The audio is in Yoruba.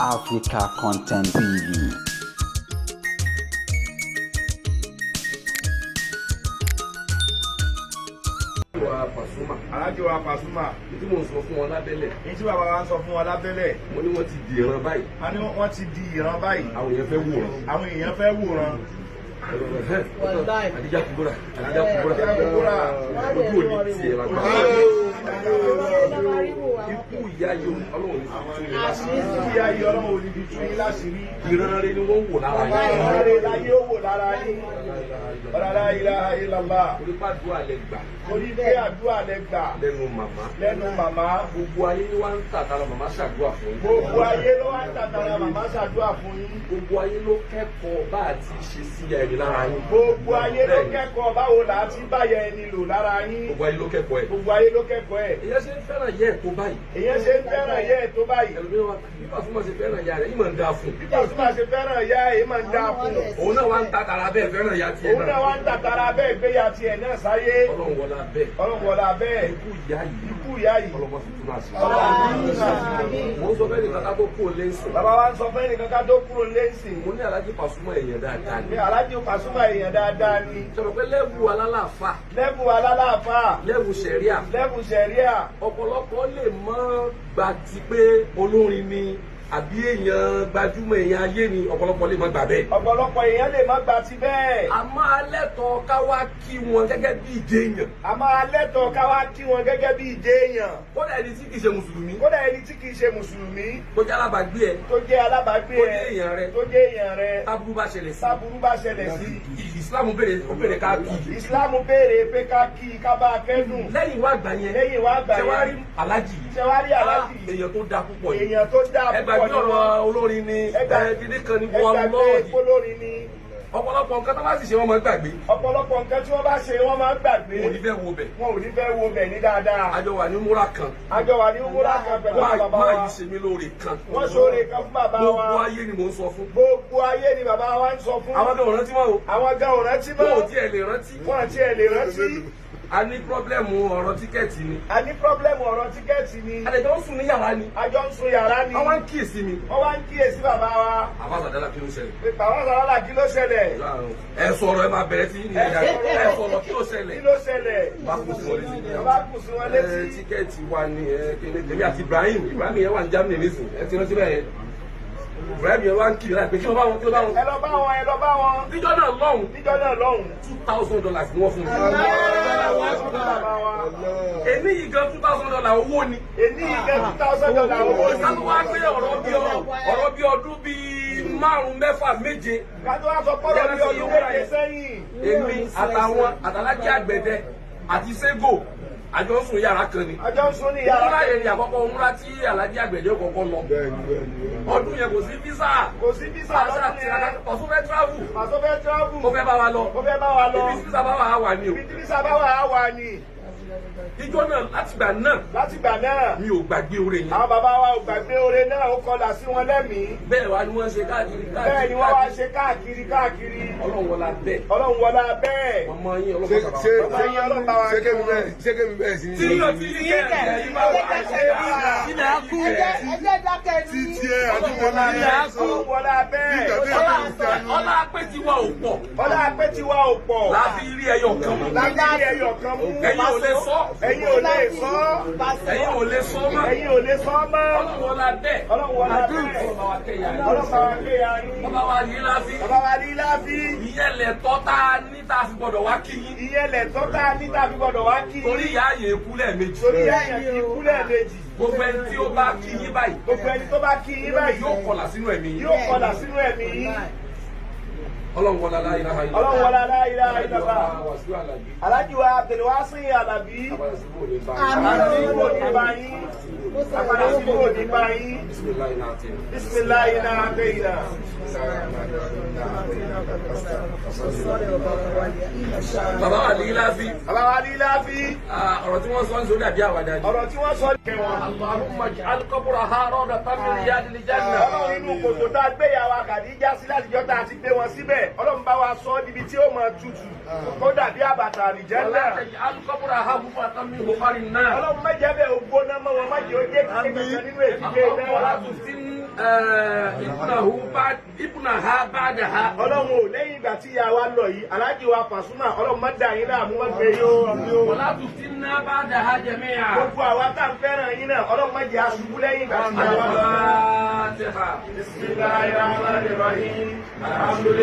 Africa Content TV. Wa Pasuma. Alájọ wa Pasuma. Tí mò ń sọ fún wọn lábẹ́lẹ̀. Ní tí bàbá wa ń sọ fún wọn lábẹ́lẹ̀. Mo ní wọ́n ti di ìran báyìí. A ní wọ́n ti di ìran báyìí. Àwọn èèyàn fẹ́ wòran. Àwọn èèyàn fẹ́ wòran. Àdíjà Kubura, Àdíjà Kubura. Àdíjà Kubura. Ojú òní tiẹ̀ lágbára. Ikú ìyá yìí, Ọlọ́run ní fi tún yín láṣìírí. Ikú ìyá yìí, Ọlọ́run ò ní fi tún yín láṣìírí. Ìran rẹ ni wọ́n wò lára yín. Ìran rẹ láyé ó wò lára yín. La ilaha illallah. Torí pé àdúrà lẹ gbà. Torí pé àdúrà lẹ gbà. Lẹ́nu màmá. Lẹ́nu màmá. Gbogbo ayé ni wá ń tàtàrà màmá ṣàdúrà fún yín. Gbogbo ayé ló wá ń tàtàrà màmá ṣàdúrà fún yín. Gbogbo ayé ló kẹ́kọ̀ọ́ bá a ti ṣe sí ẹni lára yín. Gbogbo ayé ló kẹ́kọ̀ọ́ báwo là á ti báyẹ ẹni lò lára yín. Gbogbo ayé ló kẹ́kọ̀ọ́ ẹ̀. Gbogbo ayé ló kẹ́kọ̀ọ́ ẹ̀. Èyàn ṣe ń fẹ́ràn yẹ́ ẹ̀ tó báyìí. Èyàn ṣe ń fẹ́ràn yẹ́ ẹ̀ tó báyìí. Ẹlòmíràn wa bí Pasuma ṣe fẹ́ràn ìyá rẹ̀, yìí máa ń dáa fún. Bí Pasuma ṣe fẹ́ràn ìyá ẹ̀ máa ń dáa fún. Òun náà wá ń tàtàrà bẹ́ẹ̀ fẹ́ràn ìyá tiẹ̀ náà. Òun náà wá ń tàtàrà bẹ́ẹ̀ gbé ya tiẹ̀ náà sáyé. Ọlọ́run wọlá bẹ́ẹ̀. Ọlọ́run wọlá bẹ́ẹ̀. Ikú ìyá yìí. Ikú ìyá yìí. Ọlọ́mọ fi tún àṣírí. Ọlọ́run fi tún àṣírí. Mo ń sọ fẹ́ nìkan ká tó kúrò lẹ́sìn. Bàbá wa ń sọ fẹ́ nìkan ká tó kúrò lẹ́sìn. Mo ní Alhaji Pasuma èèyàn dáadáa ni. Ní Alhaji Pasuma èèyàn dáadáa ni. Sọ̀rọ̀ pé lẹ́bù alálàáfà. Lẹ́bù alálàáfà. Lẹ́bù sẹ̀ríà. Lẹ́bù sẹ̀ríà. Ọ̀pọ̀lọpọ̀ lè mọ́ gbà ti pé olórin ni àbí èèyàn gbajúmọ̀, èèyàn ayé ni, ọ̀pọ̀lọpọ̀ lè má gbà bẹ́ẹ̀. Ọ̀pọ̀lọpọ̀ èèyàn lè má gbà ti bẹ́ẹ̀. A máa lẹ́tọ̀ọ́ ká wá kí wọn gẹ́gẹ́ bí ìjẹ èèyàn. A máa lẹ́tọ̀ọ́ ká wá kí wọn gẹ́gẹ́ bí ìjẹ èèyàn. Kódà ẹni tí kìí ṣe mùsùlùmí. Kódà ẹni tí kìí ṣe mùsùlùmí. Tó jẹ́ alábàágbé ẹ. Tó jẹ́ alábàágbé ẹ. Tó jẹ́ èèyàn rẹ. Tó jẹ́ èèyàn rẹ. Táburú bá ṣẹlẹ̀ sí. Táburú bá ṣẹlẹ̀ sí. Ìsìlámù béèrè, ó béèrè ká kí. Ìsìlámù béèrè pé ká kí, ká bá a kẹ́dùn. Lẹ́yìn wá gbà yẹn. Lẹ́yìn wá gbà yẹn. Ṣé wá rí Alájì yìí? Ṣé wá rí Alájì yìí? Èèyàn tó dáa púpọ̀ yìí. Èèyàn tó dáa púpọ̀ Ẹ gbàgbé ọ̀rọ̀ olórin ni, ẹ̀ẹ́dínní kan ní wọ́n lọ́ọ̀dì. Olórin ni. Ọ̀pọ̀lọpọ̀ nǹkan tó bá sì ṣe, wọ́n máa ń gbàgbé. Ọ̀pọ̀lọpọ̀ nǹkan tí wọ́n bá ṣe, wọ́n máa ń gbàgbé. Wọn ò ní fẹ́ wo bẹ̀. Wọn ò ní fẹ́ wo bẹ̀ ní dáadáa. A jọ wà ní múra kan. A jọ wà ní múra kan pẹ̀lú bàbá wa. Máa yìí ṣe mí lóore kan. Wọ́n ṣoore kan fún bàbá wa. Gbogbo ayé ni mò ń sọ fún. Gbogbo ayé ni bàbá wa ń sọ fún. Àwọn gan ò rántí mọ́ o. Àwọn gan ò rántí mọ́. Wọn ò tiẹ̀ lè rántí. Wọn ò tiẹ̀ lè rántí. A ní problem ọ̀rọ̀ ticket ni. A ní problem ọ̀rọ̀ ticket ni. A lè jọ ń sùn ní yàrá ni. A jọ ń sùn yàrá ni. Wọ́n wá ń kíyèsí mi. Wọ́n wá ń kíyèsí bàbá wa. Àbá Sàdálà, kí ló ṣẹlẹ̀? Bàbá Sàdálà, kí ló ṣẹlẹ̀? Ẹ sọ̀rọ̀, ẹ máa bẹ̀rẹ̀ sí ní ẹ̀yà. Ẹ sọ̀rọ̀, kí ló ṣẹlẹ̀? Kí ló ṣẹlẹ̀? Bá kù sí wọn létí. Bá kù sí wọn létí. Ticket wa ni tèmi àti Ibrahim. Ibrahim yẹn wà ní Germany nísìn. Ẹ ti rántí bẹ́ẹ̀ yẹn. Ibrahim yẹn wá ń kiri láì pé kí ló bá wọn, kí ló bá wọn. Ẹ lọ bá wọn, ẹ lọ bá wọn. Níjọ́ náà lọ́hùn. Níjọ́ náà lọ́hùn. $2,000 ni wọ́n fún mi. Èmi yìí gan, $2,000 owó ni. Èmi yìí gan, $2,000 owó ni. Ká tó wá gbé ọ̀rọ̀ bí ọdún bíi márùn-ún, mẹ́fà, méje. Ká tó wá sọ pọ́rọ̀ bí ọdún 7 sẹ́yìn. Èmi àtàwọn àtàlájì àgbẹ̀dẹ àti Ségò, àjọ ń sùn yàrá kan ni. Àjọ ń sùn ní yàrá kan. Yẹn ni àkọ́kọ́ umra tí Alájí Àgbẹ̀dẹ kọ́kọ́ lọ. Ọdún yẹn kò sí visa. Kò sí visa lọ́dún yẹn. Pàṣẹ fẹ́ travel. Pàṣẹ fẹ́ travel. Ó fẹ́ bá wa lọ. Ó fẹ́ bá wa lọ. Ibi tí visa bá wà á wà ní o. Ibi tí visa bá wà á wà ní. Ìjọ náà, látìgbà náà. Látìgbà náà. Mi ò gbàgbé oore yẹn. Àwọn bàbá wa ò gbàgbé oore náà, ó kọlà sí wọn lẹ́mìí. Bẹ́ẹ̀ wá ni wọ́n ṣe káàkiri káàkiri. Bẹ́ẹ̀ ni wọ́n wá ṣe káàkiri káàkiri. Ọlọ́run wọlá bẹ́ẹ̀. Ọlọ́run wọlá bẹ́ẹ̀. Ọmọ yín ọlọ́run bàbá. Ṣé kémi bẹ́ẹ̀, ṣé kémi bẹ́ẹ̀ sí. Tí yóò ti yí kẹ̀ ẹ̀ bá wà ṣe Ilẹ̀ á kú. Ẹjẹ́ dákẹ́ ní. Títí ẹ àti wọlá Ilẹ̀ á kú. Ọlọ́run wọlá bẹ́ẹ̀. Ọlá pé tiwa ò pọ̀. Ọlá pé tiwa ò pọ̀. Láfi rí ẹyọ kan mú. Láfi rí ẹyọ kan mú. Ẹ̀yin ò lè sọ. Ẹ̀yin ò lè sọ. Ẹ̀yin ò lè sọ mọ́. Ẹ̀yin ò lè sọ mọ́. Ọlọ́run wọlá bẹ́ẹ̀. Ọlọ́run wọlá bẹ́ẹ̀. Ọlọ́run bá wa kẹ́ ìyá yín. Ọlọ́run bá wa kẹ́ ìyá yín. Bàbá wa ní láfi. Bàbá wa ní láfi. Ìyẹn lẹ̀ tọ́ tá a ní tá a fi gbọ́dọ̀ wá kí yín. Ìyẹn lẹ̀ tọ́ tá a ní tá a fi gbọ́dọ̀ wá kí yín. Torí ìyá àyè kú lẹ́ẹ̀mejì. Torí ìyá àyè kì í kú lẹ́ẹ̀mejì. Gbogbo ẹni tí ó bá kí yín báyìí. Gbogbo ẹni tó bá kí yín báyìí. Yóò kọlà sínú ẹ̀mí yín. Yóò kọlà sínú ẹ̀mí yín. Ọlọ́run wọlá la ilaha illallah. Ọlọ́run wọlá la ilaha illallah. Alhaji wa Abdulwasi Alabi. Àmín kò ní bá yín. Àpàdà sí kò ní bá yín. Bisimilayi náà àtẹ̀yìnà. Bàbá wa ní láfi. Bàbá wa ní láfi. Ọ̀rọ̀ tí wọ́n sọ ń sọ dàbí àwàdà ni. Ọ̀rọ̀ tí wọ́n sọ ní kẹwọn. Allahumma ij'al qabraha rawdatan min riyadil janna. Ọlọ́run, inú kòtò tá a gbé ìyàwó Khadija sí látijọ́ tá a ti gbé wọn síbẹ̀, Ọlọ́run bá wa sọ ọ́ níbi tí ó máa tutù kó dàbí àbàtà àlìjẹ́nnà. Wala taj'al qabraha hufratan min hufarin nar. Ọlọ́run, má jẹ́ bẹ́ẹ̀ ó gbóná mọ́ wọn, má jẹ́ ó jẹ́ kíkẹ́ kankan nínú èdè Allahumma la náà. tuftin Ibùnà ha ba'daha. Ọlọ́run ò, lẹ́yìn ìgbà tí ìyá wa lọ yìí, Aláàjì wa Pasuma, Ọlọ́run má dà yín láàmú, má gbé yín ó. Wala tuftinna ba'daha jami'a. Gbogbo àwa tá à ń fẹ́ràn yín náà, Ọlọ́run má jẹ́ aṣubú lẹ́yìn ìgbà tí ìyá wa lọ. Al-Fatiha. Bismillahir rahmanir rahim. Alhamdulillah.